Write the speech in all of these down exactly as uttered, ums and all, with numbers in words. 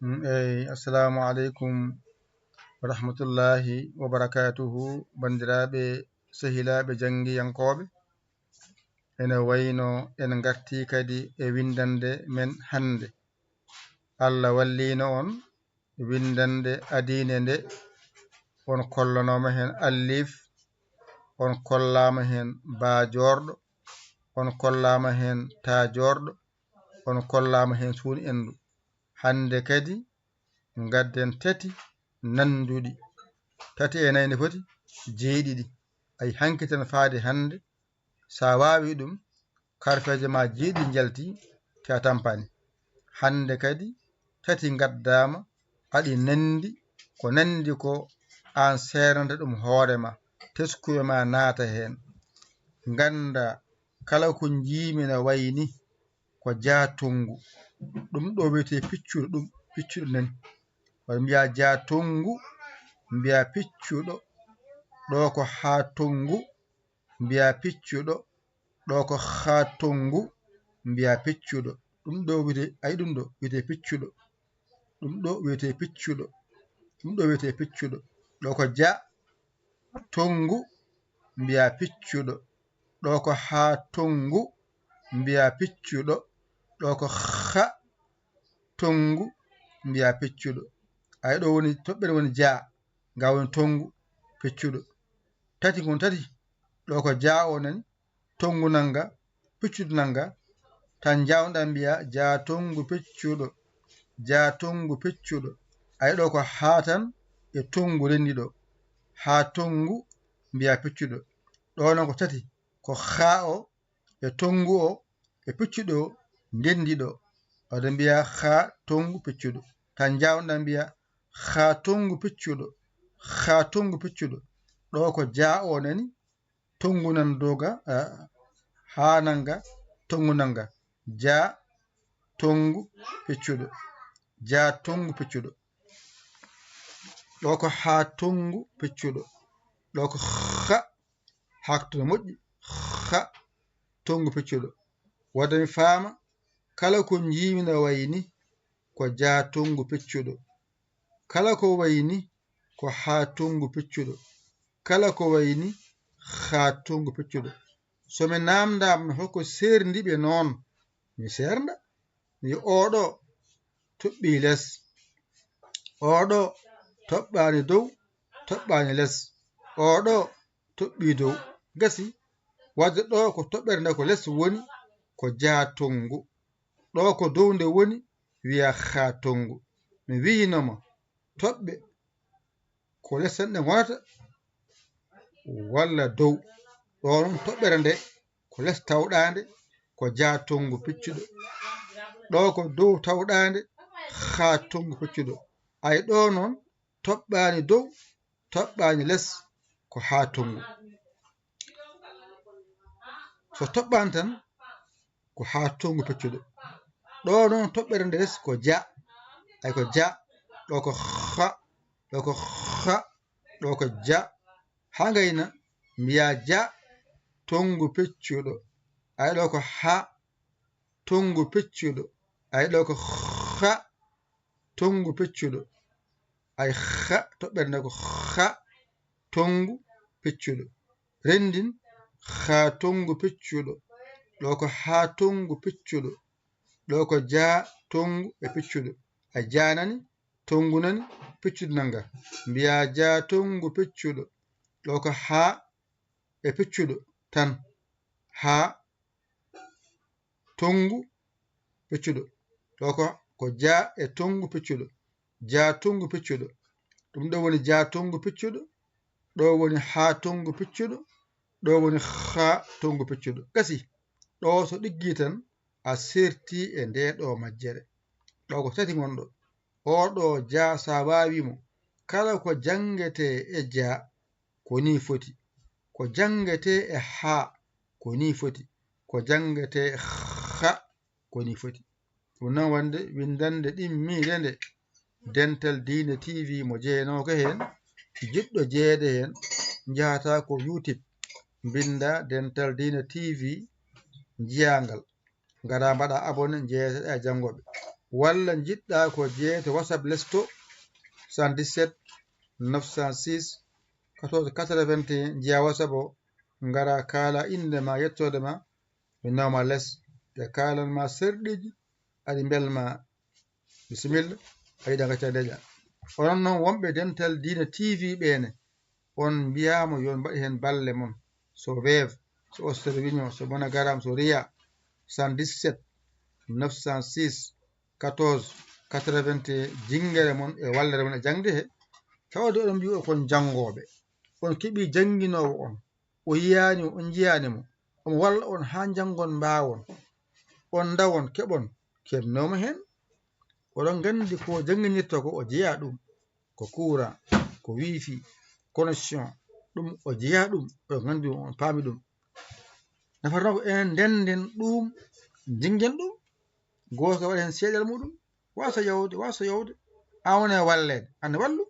Mm, eyi, assalamu aleykum wa rahmatullahi wa barakatuhu, banndiraaɓe, sehilaaɓe, janngiyankooɓe. Ene wayno en ngartii kadi e winndannde men hannde. Allah walliino on, winndannde adiinde nde, on kollanooma heen allif, on kollaama heen baa joorɗo, on kollaama heen taa joorɗo, on kollaama heen suun enndu. Hannde kadi, ngadden tati nannduɗi. Tati e nayi ne foti jeeɗiɗi. Ay, hanki tan faade hannde, so a waawi ɗum, karfeeje ma jeeɗiɗi njalti, te a tampaani. Hannde kadi, tati ngaddaama, aɗi nanndi, ko nanndi ko, aan seernata ɗum hoore ma, teskuya ma naata heen. Ngannda, kala ko njiimi na wayi ni, ko jaatonngu. Ɗum ɗo wiyetee piccuɗo, ɗum piccuɗo nani. Wata mbiyaa jaatonngu, mbiyaa piccuɗo. Ɗo ko haatonngu, mbiyaa piccuɗo. Ɗo ko haatonngu, mbiyaa piccuɗo. Ɗum ɗo wiyetee, ay, ɗum ɗo wiyetee piccuɗo. Ɗum ɗo wiyetee piccuɗo. Ɗum ɗo wiyetee piccuɗo. Ɗo ko jaatonngu, mbiyaa piccuɗo. Ɗo ko haatonngu, mbiyaa piccuɗo. Ɗo ko haatonngu, mbiyaa piccuɗo. Ay, ɗo woni toɓɓere, woni jaa, nga woni tonngu, piccuɗo. Tati ngon tati. Ɗo ko jaa o nani, tonngu nannga, piccuɗo nannga, tan njaawɗa mbiyaa jaatonngu piccuɗo, jaatonngu piccuɗo. Ay, ɗo ko haa tan e tonngu renndi ɗo. Haatonngu mbiyaa piccuɗo. Ɗo noon ko tati, ko haa o e tonngu o e piccuɗo o ndenndi ɗo. Wata mbiyaa haatonngu piccuɗo. Tan njaawɗa mbiyaa haatonngu piccuɗo, haatonngu piccuɗo. Ɗo ko jaa o nani, tonngu nan doga, a, haa nannga, tonngu nannga. Jaatonngu piccuɗo. Jaatonngu piccuɗo. Ɗo ko haatonngu piccuɗo. Ɗo ko ha, haaktu no moƴƴi. Haatonngu piccuɗo. Wata mi faama, kala ko njiimi na wayi ni, ko jaatonngu piccuɗo. Kala ko wayi ni, ko haatonngu piccuɗo. Kala ko wayi ni, haatonngu piccuɗo. So mi naamndaama hol ko seerndi ɓe noon, mi seernda. Mi wiya, oo ɗo toɓɓii les, oo ɗo toɓɓaani dow, toɓɓaani les, oo ɗo toɓɓii dow. Gasi, wadde ɗo ko toɓɓere nde ko les woni, ko jaatonngu. Ɗo ko dow nde woni, wiyaa haatonngu. Mi wiyino ma, toɓɓe ko les tan ɗe ngonata, walla dow. Ɗo noon toɓɓere nde ko les tawɗaande, ko jaatonngu piccuɗo. Ɗo ko dow tawɗaande, haatonngu piccuɗo. Ay, ɗo noon toɓɓaani dow, toɓɓaani les, ko haatonngu. So toɓɓaani tan, ko haatonngu piccuɗo. Ɗo noon toɓɓere nde les ko ja. Ay, ko ja. Ɗo ko ha. Ɗo ko ha. Ɗo ko ja. Haa ngayna mbiyaa jaatonngu piccuɗo. Ay, ɗo ko haatonngu piccuɗo. Ay, ɗo ko haatonngu piccuɗo. Ay, ha, toɓɓere nde ko haatonngu piccuɗo. Renndin, haatonngu piccuɗo. Ɗo ko haatonngu piccuɗo. Ɗo ko jaatonngu e piccuɗo. A jaanani, tonngu nani, piccuɗo nannga. Mbiyaa jaatonngu piccuɗo. Ɗo ko haa e piccuɗo tan. Haa tonngu piccuɗo. Ɗo ko, ko ja e tonngu piccuɗo. Jaatonngu piccuɗo. Ɗum ɗo woni jaatonngu piccuɗo. Ɗo woni haatonngu piccuɗo. Ɗo woni haatonngu piccuɗo. Gasi. Ɗo so ɗiggii tan, a seertii e ndee ɗo majjere. Ɗo ko tati ngonɗo. Oo ɗo ja, so a waawii mo, kala ko janngetee e ja, ko nii foti. Ko janngetee e haa, ko nii foti. Ko janngetee e ha, ko nii foti. Ɗum noon, wonde winndannde ɗimmiire nde, Dental Diine T V mo jeyanooka heen, jiɗɗo jeyeede heen, njahata ko YouTube, mbinnda Dental Diine T V, njiyaa ngal. Ngara mbaɗa abonné, njeeyete e janngooɓe. Walla njiɗɗa ko jeyete WhatsApp les to soixante-dix-sept neuf cent six quatorze quatre-vingt-un, njiya WhatsApp o, ngara kaala innde ma, yettoode ma, mi nawma les, ɓe kaalan ma serɗeeji, aɗi mbelma. Bisimilla, a yiɗa ngacca ndeeƴa. Onon noon wonɓe Dental Diine T V ɓeene, on mbiyaama yo on mbaɗ heen balle mon. So Wave, so Western Union, so MoneyGram, so Ria, soixante-dix-sept neuf cent six quatorze quatre-vingt-un, jinngere mon e wallere mon e jaŋde he. Tawde oɗon mbiya ko on janngooɓe. On keɓii jannginoowo on. O yiyaani mo, on njiyaani mo. Omo walla on haa njanngon mbaawon. On ndawon, keɓon, keɓnooma heen. Oɗon nganndi ko jannginirta ko o jeyaa ɗum. Ko courant, ko wifi, connexion, ɗum o jeyaa ɗum, oɗon nganndi ɗum, on paami ɗum. Nafatnoo ko enen ndennden ɗum, njinngen ɗum. Gooto waɗa heen seeɗel muɗum, waasa yawde, waasa yawde. Aan woni e walleede, aan wallu.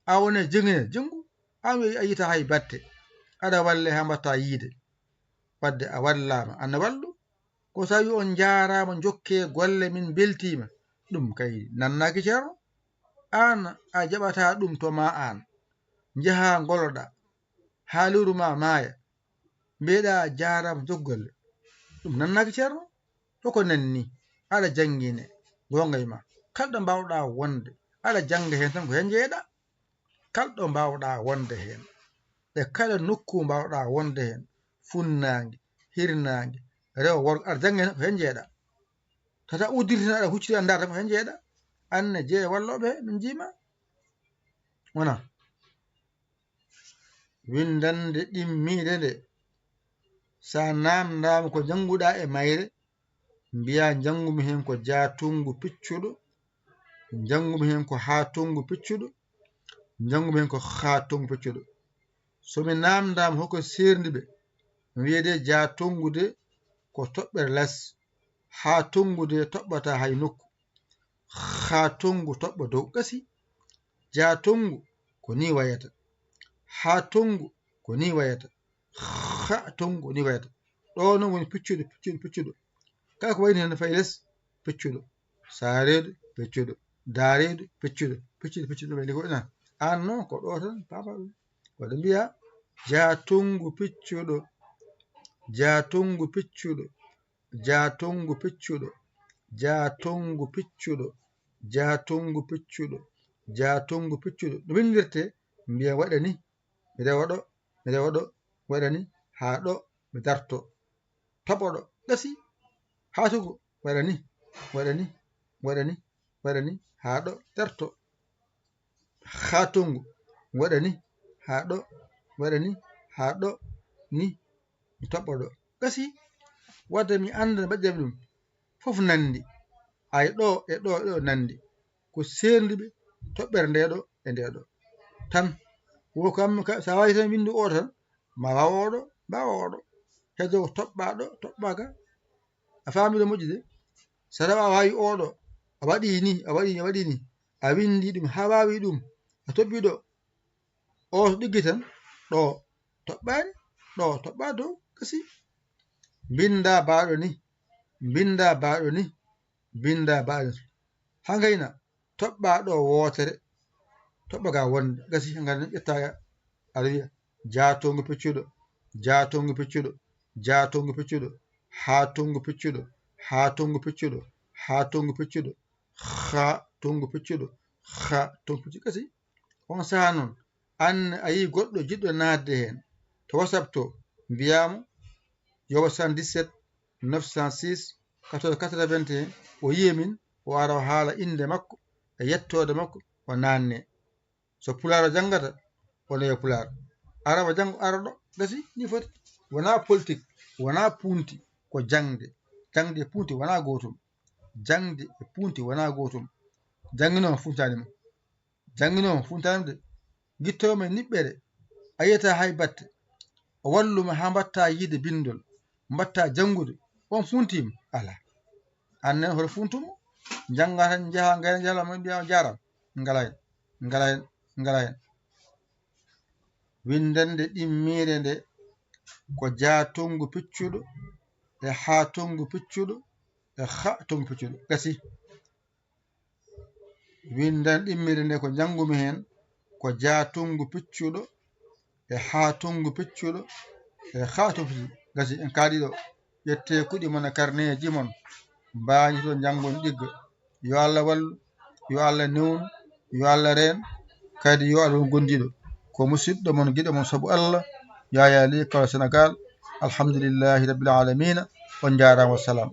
Aan woni e jennginede, jenngu. Aan a yiita hay batte. Aɗa walle haa mbaɗta yiide. Wadde a wallaama, aan wallu. Ko tawi on njaaraama, njokkee golle, min mbeltiima. Ɗum kay nannaaki Ceerno. Aan a jaɓataa ɗum to maa aan. Njahaa ngoloɗaa, haa lewru maa maaya. Mbiyeɗaa jaaraama, jokku golle. Ɗum nannaaki Ceerno. Hoko nanni? Aɗa janngine, goonga e ma. Kala ɗo mbaawɗaa wonde, aɗa jannga heen tan, ko heen njeyeɗaa. Kala ɗo mbaawɗaa wonde heen, e kala nokku mbaawɗaa wonde heen, funnaange, hirnaange, rewo, worgo, aɗa jannga heen, ko heen njeyeɗaa. Tata uddirtina, aɗa hucciti, a ndaarta, ko heen njeyeɗaa. Aan ne jeye wallooɓe heen, min njiima. Wona. Winndannde ɗimmiinde nde, so a naamndaama ko njannguɗaa e mayre, mbiyaa, njanngumi heen ko jaatunngu piccuɗo, njanngumi heen ko haatungu piccuɗo, njanngumi heen ko haatungu piccuɗo. So mi naamndaama hoko seerndi ɓe, mi wiyete jaatunngu de ko toɓɓere les, haatungu de toɓɓataa hay nokku. Haatungu toɓɓa dow, gasi. Jaatunngu ko nii wayata. Haatungu ko nii wayata. Haatungu ko nii wayata. Ɗo noon woni piccuɗo, piccuɗo, piccuɗo. Kala ko wayni heen no fayi les, piccuɗo. Saareeɗo, piccuɗo. Daareeɗo, piccuɗo. Piccuɗo, piccuɗo, ɗum wayni ko ina. Aan noon ko ɗo tan paama ɗum. Waɗa mbiya, jaatunngu piccuɗo, jaatunngu piccuɗo. Jaatunngu piccuɗo, jaatunngu piccuɗo, jaatunngu piccuɗo, jaatunngu piccuɗo. No winndirtee? Mbiya waɗa ni, mi rewa ɗo, mi rewa ɗo, waɗa ni, haa ɗo, mi darto. Toɓo ɗo, gasi. Haatungu, waɗa ni, waɗa ni, waɗa ni, waɗa ni, haa ɗo, darto. Haatungu, waɗa ni, haa ɗo, waɗa ni, haa ɗo, ni, mi toɓɓa ɗo. Gasi, wadde mi annda no mbaɗirmi ɗum. Fof nanndi. Ay ɗo e ɗo e ɗo nanndi. Ko seerndi ɓe toɓɓere nde ɗo e nde ɗo. Tan, wo kam, ka-, so a waawi tan winndu o tan, ma waaw o ɗo, mbaawa o ɗo. Heddo ko toɓɓaa ɗo, toɓɓaa ga. A faami ɗo moƴƴi de? So tawa a waawi o ɗo, a waɗi ni, a waɗi ni, a waɗi ni. A winndi ɗum haa waawi ɗum. A toɓɓi ɗo. O so ɗiggi tan, ɗo toɓɓaani, ɗo toɓɓaa dow, gasi. Mbinnda baaɗo ni, mbinnda baaɗo ni, mbinnda baaɗo ni. Haa ngayna, toɓɓaa ɗo wootere, toɓɓa ga wonde, gasi, haa ngayna ƴettaa ga, aɗa wiya, jaatunngu piccuɗo, jaatunngu piccuɗo, jaatunngu piccuɗo, haatungu piccuɗo, haatungu piccuɗo, haatungu piccuɗo, haatungu piccuɗo, haatungu piccuɗo, gasi. On sahaa noon, aan a yii goɗɗo jiɗɗo naatde heen to WhatsApp to, mbiyaa mo, yoɓa soixante-dix-sept neuf cent six quatorze quatre-vingt-un, o yiya min, o ara o haala innde makko e yettoode makko, o naatne. So pulaar o janngata, o nayo pulaar. Arab o janngo, ara ɗo, gasi, ni foti. Wonaa politik, wonaa puunti, ko jaŋde. Jaŋde e puunti wonaa gootum. Jaŋde e puunti wonaa gootum. Jannginoowo fuuntaani mo. Jannginoowo fuuntaani de. Gittoowo men niɓɓere, a yiyataa hay batte. O wallu ma haa mbaɗtaa yiide binndol, mbaɗtaa janngude, on fuuntiima? Alaa. Aan nene hoto fuuntumo. Njanngaa tan, njahaa, ngayna, njahala, mo mbiyaa on jaaraama. Ngala heen, ngala heen, ngala heen. Winndannde ɗimmiire nde ko jaa tonngu piccuɗo e haa tonngu piccuɗo e ha tonngu piccuɗo. Gasi. Winndan ɗimmere nde ko njanngumi heen ko jaa tunngu piccuɗo e haa tunngu piccuɗo e haa tufti. Gasi en kaaɗi ɗo. Ƴettee kuɗi mon e karneeji mon, mbañito njanngon ɗigga. Yo Allah wallu, yo Allah newnu, yo Allah reen, kadi yo Allah won gondiiɗo. Ko musiɗɗo mon, giɗo mon sabu Allah, Yaya Ly, Kaolack, Sénégal. Alhamdulillahi Rabbil Alamina. On njaaraama, wassalam.